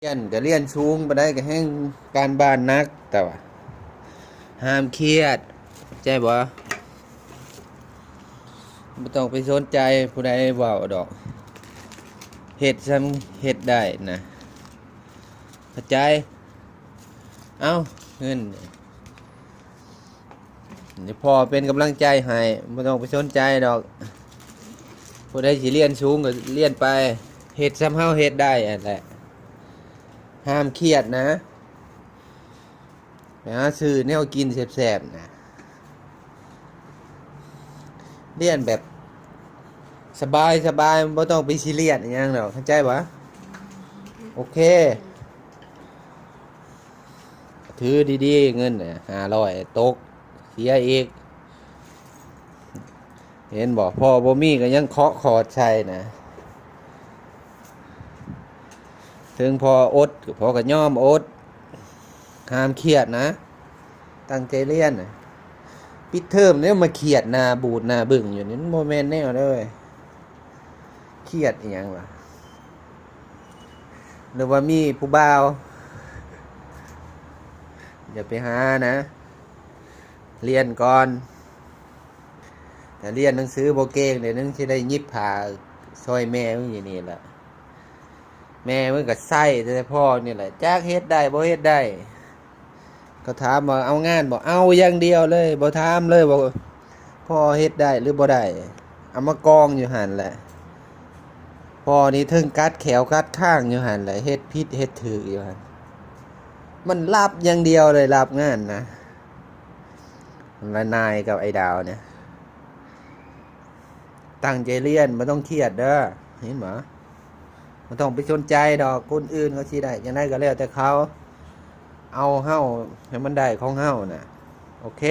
ຮຽນກໍຮຽນສູງປານໃດກໍແຮ່ງການບ້ານໜັກ ແຕ່ວ່າຫ້າມຄຽດ ເຂົ້າໃຈບໍ່? ບໍ່ຕ້ອງໄປສົນໃຈຜູ້ໃດເວົ້າດອກ ເຮັດສ່ຳເຮັດໄດ້ນະ ເຂົ້າໃຈ? ເອົາ ເງິນ ດຽວພໍ່ເປັນກຳລັງໃຈໃຫ້ ບໍ່ຕ້ອງໄປສົນໃຈດອກ ຜູ້ໃດຊິຮຽນສູງກໍຮຽນໄປ ເຮັດສ່ຳເຮົາເຮັດໄດ້ຫັ້ນແຫຼະ ຫ້າມຄຽດນະ ໄປຫາຊື້ແນວກິນແຊບໆນະ ຮຽນແບບສະບາຍໆ ບໍ່ຕ້ອງໄປຊີຣຽສອີ່ຫຍັງດອກ ເຂົ້າໃຈບໍ່? ໂອເຄ ຖືດີໆ ເງິນຫ້າຮ້ອຍຕົກ ເສຍອີກ ເຫັນບໍ່? ພໍ່ບໍ່ມີກໍຍັງເຄາະຄອດໃສ່ນະ ເຖິງພໍ່ອົດ ພໍ່ກໍຍອມອົດ ຫ້າມຄຽດນະ ຕັ້ງໃຈຮຽນນະ ປິດເທີມແລ້ວມາຄຽດໜ້າບູດໜ້າບຶ້ງຢູ່ນີ້ ມັນບໍ່ແມ່ນແນວເດ້. ຄຽດອີ່ຫຍັງວະ ຫຼືວ່າມີຜູ້ບ່າວ ຢ່າໄປຫານະ ຮຽນກ່ອນ ຖ້າຮຽນໜັງສືບໍ່ເກັ່ງ ດຽວໜຶ່ງຊິໄດ້ຫຍິບຜ້າຊ່ອຍແມ່ມຶງຢູ່ນີ້ລະ ແມ່ມຶງກໍໃຊ້ແຕ່ພໍ່ນີ້ແຫຼະ ຈັກເຮັດໄດ້ບໍ່ເຮັດໄດ້. ເຂົາຖາມວ່າເອົາງານບໍ່? ເອົາຢ່າງດຽວເລີຍ ບໍ່ຖາມເລີຍວ່າພໍ່ເຮັດໄດ້ຫຼືບໍ່ໄດ້ ເອົາມາກອງຢູ່ຫັ້ນແຫຼະ ພໍ່ນີ້ເຖິງກັດແຂ້ວກັດຄາງຢູ່ຫັ້ນແຫຼະ ເຮັດຜິດເຮັດຖືກຢູ່ຫັ້ນ ມັນຮັບຢ່າງດຽວເລີຍ ຮັບງານນະ ລະນາຍກັບໄອ້ດາວນີ້ ຕັ້ງໃຈຮຽນ ບໍ່ຕ້ອງຄຽດເດີ ເຫັນບໍ່? ບໍ່ຕ້ອງໄປສົນໃຈດອກ ຄົນອື່ນເຂົາຊິໄດ້ຈັ່ງໃດກໍແລ້ວແຕ່ເຂົາ ເອົາເຮົາໃຫ້ມັນໄດ້ຂອງເຮົານະ ໂອເຄ.